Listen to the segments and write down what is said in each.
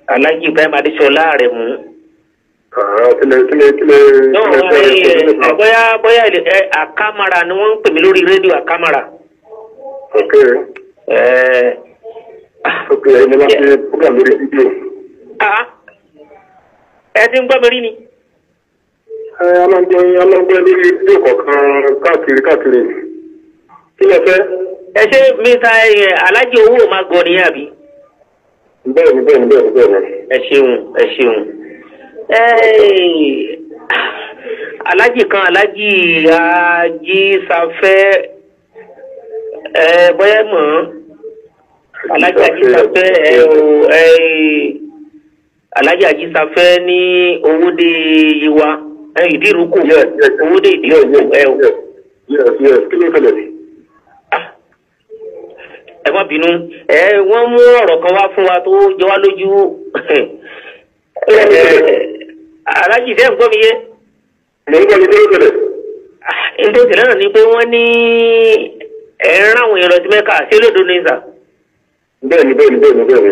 Alhaji Ibrahim Adesola Aremu. Bóyá bóyá Akamara ni wọ́n ń pè mí lórí rédíò Akamara. Ok. Ok, ẹni bá ṣe program lórí rédíò. Ẹ ti ń gbọ́ mi rí ni. Aláǹgbẹ́ lórí rédíò kọ̀ọ̀kan káàkiri káàkiri. Kí lẹ fẹ́? Ẹ ṣe Mr. Alhaji owó máa gọ nìyẹn àbí? Bẹ́ẹ̀ni bẹ́ẹ̀ni bẹ́ẹ̀ni bẹ́ẹ̀ni. Ẹ ṣeun ẹ ṣeun. Alhaji kan Alhaji Ajísafẹ́ bóyá mọ̀ Alhaji Ajísafẹ́ Alhaji Ajísafẹ́ ní Owódé Yewa Ìdíròkò Owódé Ìdíròkò ẹ o. Kí ló tẹ̀lé? Ẹ má bínú, wọ́n mú ọ̀rọ̀ kan wá fún wa tó jọ wá lójú. Alhaji ṣe ń gbọ́ mi yé? Mo ń gbọ́ mi, kí ló tẹ̀lé? Nítorí tẹ̀lé náà ni pé wọ́n ní ẹ̀ ń ráwọn èèyàn lọ sí Mẹ́kà, ṣé lódo ní sà? Bẹ́ẹ̀ni bẹ́ẹ̀ni bẹ́ẹ̀ni bẹ́ẹ̀ni.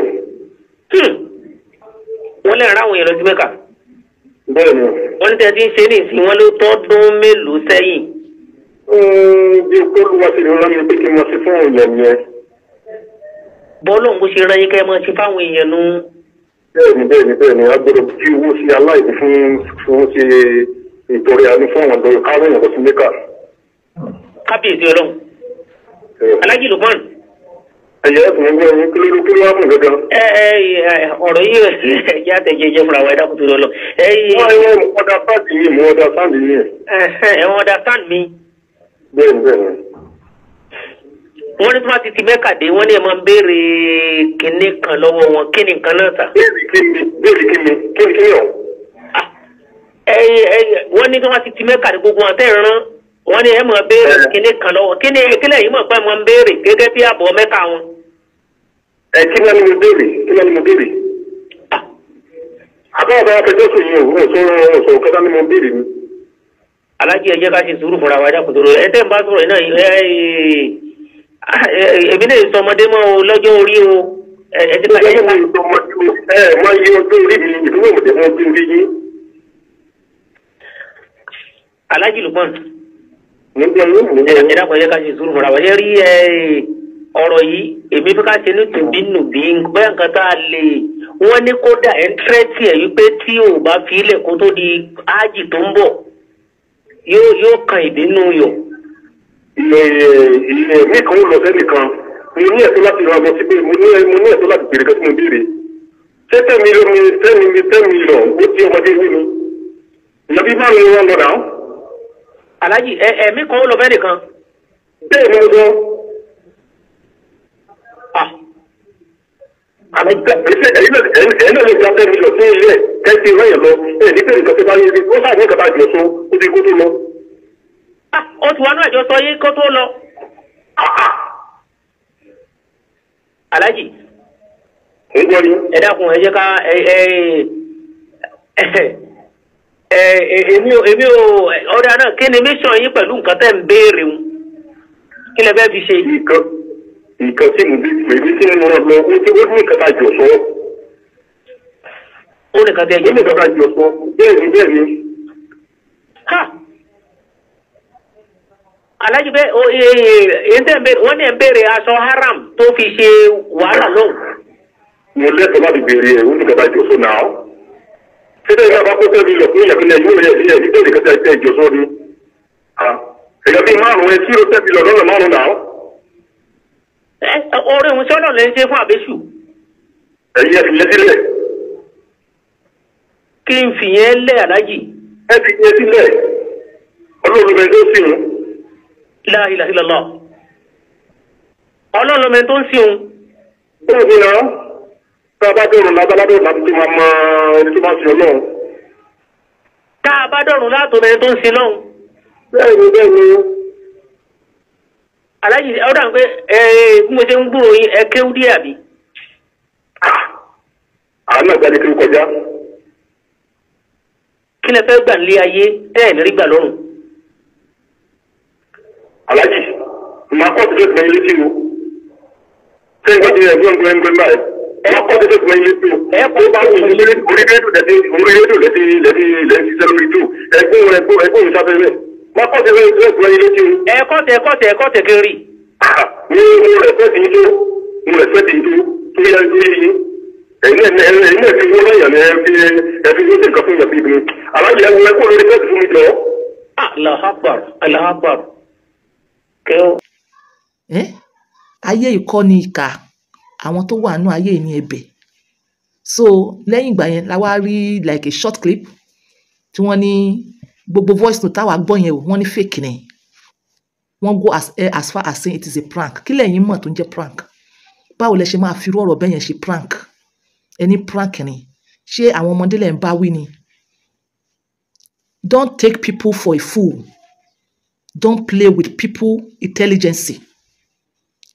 Wọ́n lè ráwọn èèyàn lọ sí Mẹ́kà. Bẹ́ẹ̀ni. Wọ́n ní tẹ́tí ń ṣe ní ìsìn wọn ló tọ́dún mélòó sẹ́yìn. Bí olúwa ṣe rán mi pé kí n máa ṣe fún èèyàn yẹn. Bọ́lá òun bó ṣe rán yín kẹ́ ẹ máa ṣe fáwọn èèyàn nu. Bẹ́ẹ̀ni bẹ́ẹ̀ni bẹ́ẹ̀ni, a gbọ́dọ̀ fi owó sí aláìní fún fún ṣe ìtọrẹ àánú fún àwọn ọ̀dọ́ káwọn èèyàn lọ sí Mẹ́kà. Kábíyèsí Ọlọ́run. Alhaji Lukman. Ẹ̀yẹ́ ẹ̀sùn ń gbọ́ yín, kí ló wá fún gangan? Ọ̀rọ̀ yìí ẹ̀jẹ̀ àtẹ̀jẹjẹ fúnra wa, ẹ̀dá kùtù lọ. Wọ́n yẹ understand yìí, mo understand yìí. Ẹ understand mi. Bẹ́ẹ̀ni bẹ́ẹ̀ni. Wọ́n ní tí wọ́n ti ti Mẹ́kà dé, wọ́n ní ẹ máa ń béèrè kinní kan lọ́wọ́ wọn, kí ni nǹkan náà sà? Béèrè kí ni? Béèrè kí ni? Kí ni kí ni ọ̀? Wọ́n ní tí wọ́n ti ti Mẹ́kà dé gbogbo wọn tẹ́ ẹ̀ rán, wọ́n ní ẹ máa béèrè kinní kan lọ́wọ́, kí ni kílẹ̀ yìí mọ̀ pé ẹ máa ń béèrè gẹ́gẹ́ bí àbọ̀ Mẹ́kà wọn. Ẹ kí ni mo béèrè? Kí ni mo béèrè? Àbáwọ̀ bá fẹjọ́ sùn yìí ò sọ̀rọ̀ kẹta ni mo béèrè ni. Alhaji ẹ jẹ́ ká ṣe sùúrù fúnra wa, ẹ dákun tó rọ ẹ tẹ́ ń bá sọ̀rọ̀ náà, èmi náà sọ ọmọdé mọ́ o lọ́jọ́ orí o. Ẹ máa yẹ ọjọ́ orí mi, ìdúró ìmọ̀tẹ́ fún ọjọ́ orí yín. Alhaji Lukman, ẹ dákun ẹ jẹ́ ká ṣe sùúrù fúnra wa. Ṣé rí ọ̀rọ̀ yìí èmi fẹ́ ká ṣe ní tùbínùbí bóyá nǹkan tá a lè wọ́n ní kódà ẹ̀ ń tẹ́tì ẹ̀ wípé tí ò bá fi ilẹ̀ kó tó di ájì tó ń bọ̀ yóò kan ìbínú yọ. Ilé mi kan ó lọ sẹ́nìkan, mo ní ẹ̀tọ́ láti rán lọ sí pé mo ní ẹ̀tọ́ láti béèrè kan tí mo béèrè. Ṣé 10 million 10 million ó ti ọmọdé wí ni? Ìyá bí márùn-ún wọn lọ náà. Alhaji ẹ̀mí kan ó lọ fẹ́nìkan. Bẹ́ẹ̀ ni mo sọ. Ẹ̀yin náà lè gba 10 million sí ilé kẹ́sì rẹ̀ lọ, ẹ̀ ní pé nǹkan tó bá yẹ ó sáà ní nǹkan bá jọ sọ ó ti kó tó lọ. Ó ti wá ní àjọ sọ yín kó tó lọ. Alhaji. Ẹ dákun ẹ jẹ́ ká èmi ò ọ̀dà náà kí ni mission yín pẹ̀lú nǹkan tẹ́ ń béèrè ń kí lẹ fẹ́ fi ṣe. Nǹkan tí mo bí èmi tí mo lọ ó ti ó ní nǹkan tá a jọ sọ. Ó ní nǹkan tí ẹ jọ sọ. Ó ní nǹkan tá a jọ sọ bẹ́ẹ̀ ni bẹ́ẹ̀ ni. Alhaji bẹ́ẹ̀ o wọ́n ní ẹ̀ ń béèrè aṣọ haram tó fi ṣe wàhálà lóhùn. Mo lẹ́tọ̀ọ́ láti béèrè ẹ̀, ó ní nǹkan tá a jọ sọ náà. Ṣé tẹ́lẹ̀ náà bá kó tẹ́lẹ̀ lọ fún ìyàgbẹ́ yóò yẹ ẹ̀ ní bẹ́ẹ̀ nǹkan tí a jọ sọ ni. Èèyàn bíi márùn-ún ẹ tí ó tẹ́lẹ̀ lọ lọ́nà márùn-ún náà. Orí òun sọ́nà lè ń ṣe fún àbẹ́sù. Ẹ̀yin ẹ fi yẹn sílẹ̀. Kí n fi yẹn lẹ̀ Alhaji. Ẹ fi yẹn sílẹ̀. Ọlọ́run bẹ tó sìn. La ilaha illallah. Ọlọ́run bẹ tó ń sìn. Bẹ́ẹ̀ ni náà, tá a bá dọ̀rùn lábáládọ̀ láti tó máa mọ ẹni tó bá sin Ọlọ́run. Tá a bá dọ̀rùn látò ẹni tó ń sin lọ́hùn. Bẹ́ẹ̀ ni bẹ́ẹ̀ ni. Alhaji ọ̀dà pé bí mo ṣe ń gbúrò yín ẹ kéwú díẹ̀ àbí. Àánú àgbàlẹ̀ kiri kọjá. Kí lẹ fẹ́ gbà nílé ayé tẹ́ ẹ̀ ní rí gbà lọ́rùn? Alhaji, màá kọ́ ti fẹ́ gbẹ̀yìn létí o. Ṣé nǹkan ti ẹ̀gbọ́n gbọ́n gbọ́n báyìí? Wọ́n kọ́ tẹ́tẹ́ fún ilé tó. Tó bá wù ú orí rédíò lẹ́tí orí rédíò lẹ́tí lẹ́tí lẹ́tí ṣiṣẹ́ lórí tó. Ẹ̀gbọ́n ẹ̀gbọ́n ẹ̀gbọ́n mi sáfẹ́ bẹ́ẹ̀. Wọ́n kọ́ tẹ́tẹ́ fún ilé tó. Ẹ̀kọ́tẹ̀ ẹ̀kọ́tẹ̀ ẹ̀kọ́tẹ̀ kiri. Mo rẹ̀fẹ́ ti tó mo rẹ̀fẹ́ ti tó tó yẹ kí yín. Ẹ̀yin náà ẹ̀yin náà fi wọ́n lọ́yàn ní ẹ fi wọ́n ṣe nǹkan fún yàn bí mi. Alájẹ ẹ wọ́n kó lórí fẹ́ẹ̀tì fún mi jọ. Allahu Akbar, Allahu Akbar. Kẹ́ o. Ẹ́ ayé ìkọ́ ni ìkà, àwọn tó wà nínú ayé ní ẹ̀bẹ̀. So lẹ́yìn ìgbà yẹn la wá rí like a short clip tí wọ́n ní gbogbo voice note táwa gbọ́ yẹn o, wọ́n ní fake ni. Wọ́n go as far as saying it is a prank. Kí lẹ̀yin mọ̀ tó ń jẹ́ prank? Báwo lẹ ṣe máa fi irú ọ̀rọ̀ bẹ́ẹ̀ yẹn ṣe prank? Ẹni prank ni. Ṣé àwọn ọmọdé lẹ̀ ń bá wí ni? Don't take people for a fool. Don't play with people intelligence.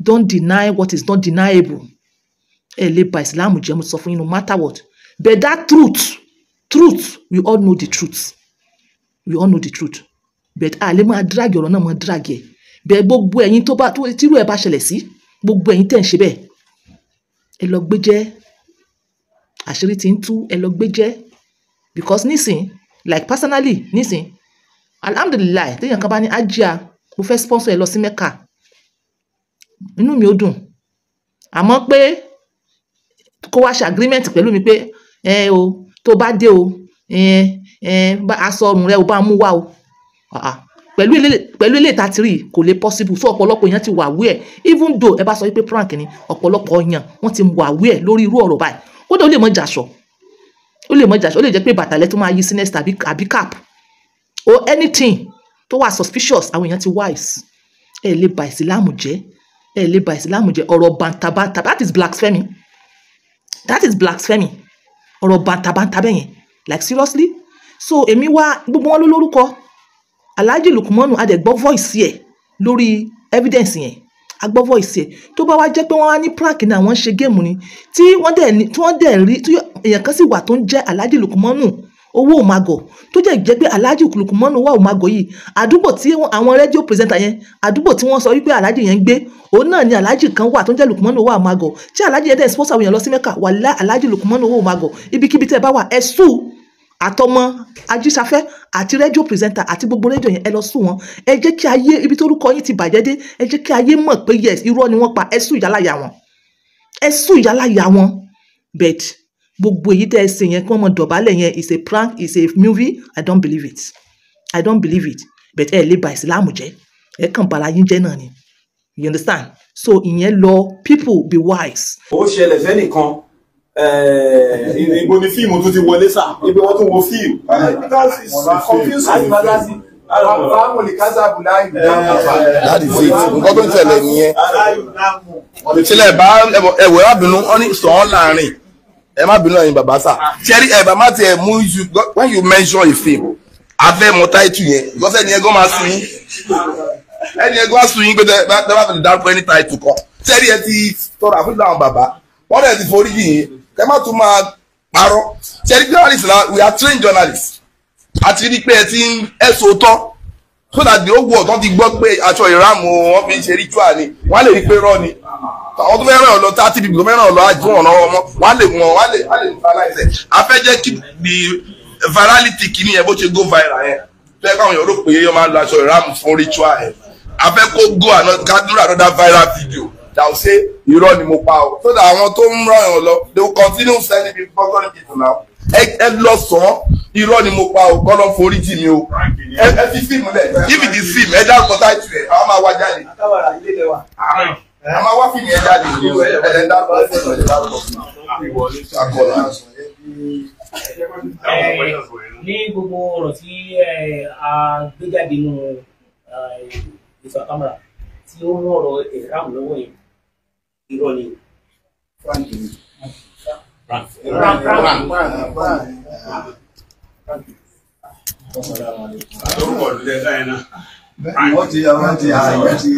Don't deny what is not deniable. Ẹ lè ba ìsìlámù jẹ́, mo sọ fún yín, no matter what. But that truth, we all know the truth. We all know the truth. But a lè máa drag ọ̀rọ̀ náà, máa drag ẹ̀. But gbogbo ẹ̀yin tó bá tírú ẹ̀ bá ṣẹlẹ̀ sí, gbogbo ẹ̀yin tẹ̀ ń ṣe bẹ́ẹ̀, ẹ lọ gbé jẹ́. Àṣírí ti ń tú, ẹ lọ gbé jẹ́. Because nísìn, like personally, nísìn, alhamdulillahi, téèyàn kan bá ní Hajia, mo fẹ́ sponsor ẹ lọ sí Mecca, inú mi ó dùn. Àmọ́ pé kó wá ṣe agreement pẹ̀lú mi pé ẹ o tó bá dé o, ẹ ẹ aṣọ ọrùn rẹ o bá mú wá o, pẹ̀lú ilé ìta tìrì kò lè possible. So ọ̀pọ̀lọpọ̀ èèyàn ti wà aware, even though ẹ bá sọ wípé prank ni, ọ̀pọ̀lọpọ̀ èèyàn wọ́n ti wà aware lórí irú ọ̀rọ̀ báyìí. Kódà ó lè mọ jàṣọ, ó lè mọ jàṣọ, ó lè jẹ́ pé bàtà lẹ́ tó máa yí sí next àbí cap or anything tó wà suspicious. Àwọn èèyàn ti wise. Ẹ lè ba ìsìlámù jẹ́, ẹ lè ba ìsìlámù jẹ́. Ọ̀rọ̀ bàǹtàbàǹtà, that is blasphemy, that is blasphemy. Ọ̀rọ̀ bàǹtàbàǹtà bẹ́yẹn, like seriously. So èmi wá gbogbo wọn ló lórúkọ Alhaji Lukumonu, a dẹ̀ gbọ́ voice ẹ̀ lórí evidence yẹn, a gbọ́ voice ẹ̀. Tó bá wá jẹ́ pé wọ́n wá ní prank ni àwọn ń ṣe game ni, tí wọ́n dẹ̀ ní, tí wọ́n dẹ̀ rí tí èèyàn kan sì wà tó ń jẹ́ Alhaji Lukumonu owó òmàgọ̀, tó jẹ́ jẹ́ pé Alhaji Lukumonu owó òmàgọ̀ yìí, àdúgbò tí àwọn rédíò presenter yẹn, àdúgbò tí wọ́n sọ wípé Alhaji yẹn ń gbé, òun náà ni Alhaji kan wà tó ń jẹ́ Lukumonu owó òmàgọ̀, tí Alhaji yẹn dẹ̀ sponsor àwọn èèyàn lọ sí Mecca. Wàlá Alhaji Lukumonu owó òmàgọ̀, ibikíbi tẹ́ ẹ bá wà, ẹ sùn àtọmọ ajísáfẹ́ àti rédíò presenter àti gbogbo rédíò yẹn, ẹ lọ sùn wọn. Ẹ jẹ́ kí ayé ibi tó orúkọ yín ti bàjẹ́ dé, ẹ jẹ́ kí ayé mọ̀ pé yes, irọ́ ni wọ́n pa. Ẹ sùn ìyáláyà wọn, ẹ sùn ìyáláyà wọn. But gbogbo èyí tẹ́ ẹ ṣe yẹn, kí wọ́n mọ dọ̀bálẹ̀ yẹn, is a prank, is a movie. I don't believe it, I don't believe it. But ẹ lè ba ìsìlámù jẹ́, ẹ kàn bara yín jẹ́ náà ni, you understand? So ìyẹn lọ, people be wise. Ó ṣẹlẹ̀ sẹ́nìkan, ibo ni fíìmù tún ti wọlé sà, ibi wọ́n tún wo fíìmù, because it's confusing. That is it. Nǹkan tó ń ṣẹlẹ̀ nìyẹn. Sílẹ̀ bá ẹ̀wẹ̀ má bínú, wọ́n ní sàn án láàrin. Ẹ má bínú ẹ̀yin bàbá sà. Ṣẹ́rí ẹ̀ bá má tiẹ̀ mú you, when you mention a film, afẹ́ mọ title yẹn, because ẹni ẹgọ́ máa sùn yín. Ẹni ẹgọ́ á sùn yín pé tẹ bá fi lè dárúkọ ẹni title kan. Ṣẹ́rí ẹ ti tọrọ àforíjì àwọn bàbá, wọ́n dẹ̀ ti foríjì yín. Ẹ má tún máa parọ́. Ṣẹ́rí journalists la, we are trained journalists. Àti rí pé ẹ ti ń ẹ sòótọ́, so that the whole world wọ́n ti gbọ́ pé aṣọ ìrámù wọn fi ń ṣe ritual ni, wọ́n á lè rí pé rọ́ ni. Àwọn tó fẹ́ ràn ọ́ lọ, 30 people tó fẹ́ ràn ọ́ lọ àjò wọn lọ́wọ́ mọ́, wọ́n á lè mọ̀, wọ́n á lè viralize ẹ̀. A fẹ́ jẹ́ kí the virality kìíní yẹn, bó ṣe go viral yẹn, tó yẹ káwọn èèyàn rò pé yóò máa lo aṣọ ìrámù fún ritual yẹn, a fẹ́ kó go another, ká dúró another viral video that will say irọ́ ni mo pa o, so that àwọn tó ń ràn yàn lọ, they will continue sending people, sponsoring people now. Ẹ lọ sàn án, irọ́ ni mo pa o, kọ́ ló ń forí jì mí o. Ẹ fi fíìmù lẹ̀. If it is film, ẹ dárúkọ title ẹ̀, àwọn máa wá jáde, a máa wá fíìmù yẹn jáde. Ẹ dárúkọ fíìmù, ẹ dárúkọ fíìmù. Akọlà. Ní gbogbo ọ̀rọ̀ tí a gbé jáde nínú ètò àkàmàrà tí ó mú ọ̀rọ̀ ìráàmù lọ́wọ́ yẹn, irọ́ ni. Frank. Prank. Lórúkọ ìlú tẹ sáyẹn náà. Wọ́n ti wọ́n ti wọ́n ti.